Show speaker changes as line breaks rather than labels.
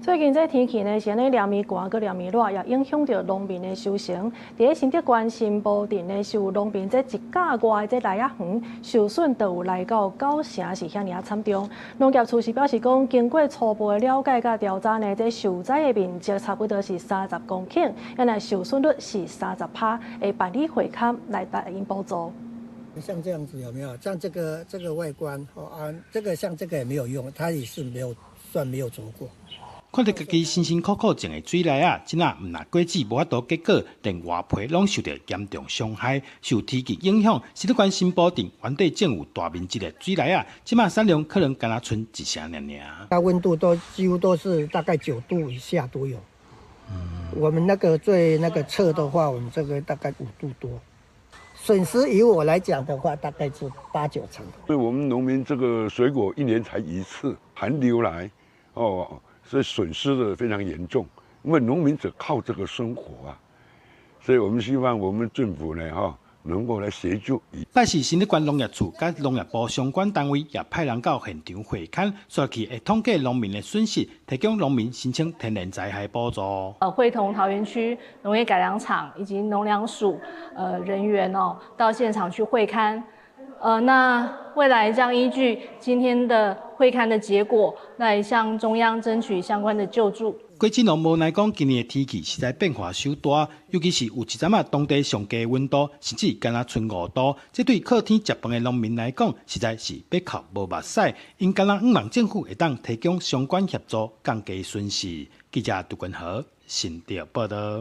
最近這天氣呢，是按呢連綿寒閣連綿熱，也影響著農民的收成。佇咧新竹縣新埔鎮呢，是有農民這一甲外的這梨仔園受損，都有來到九成是遐爾仔慘重。農業處是表示講，經過初步的了解佮調查呢，這受災的面積差不多是30公頃，猶若受損率是30趴，會辦理會勘來答應補助。
像這樣子有沒有？像這個外觀哦啊，這個像這個也沒有用，它也是沒有算沒有著過。
看著家己辛辛苦苦種的水梨仔，這若毋但果子無法度結果，連外皮攏受著嚴重傷害。受天氣影響，新竹縣新埔鎮原底種有大面積的水梨仔，這馬產量可能干焦賰一成爾爾。
它溫度都幾乎都是大概9度以下都有。我們那個最那個測的話，我們這個大概5度多。損失以我來講的話，大概是八九成。
所以我們農民這個水果一年才一次，寒流來，哦。所以損失的非常嚴重，因為農民只靠這個生活啊，所以我們希望我們政府呢，哈，能夠來協助。
但是新竹縣農業處佮農業部相關單位也派人到現場會勘，煞去會統計農民的損失，提供農民申請天然災害補助。
會同桃園區農業改良場以及農糧署人員哦，到現場去會勘。那未來將依據今天的會勘的結果，來向中央爭取相關的救助。
果子農無奈講，今年的天氣實在變化傷大，尤其是有一陣仔當地上低溫度，甚至干焦賰5度，這對靠天食飯的農民來講，實在是欲哭無目屎。𪜶敢若向望政府會當提供相關協助，降低損失。記者杜君豪新竹報導。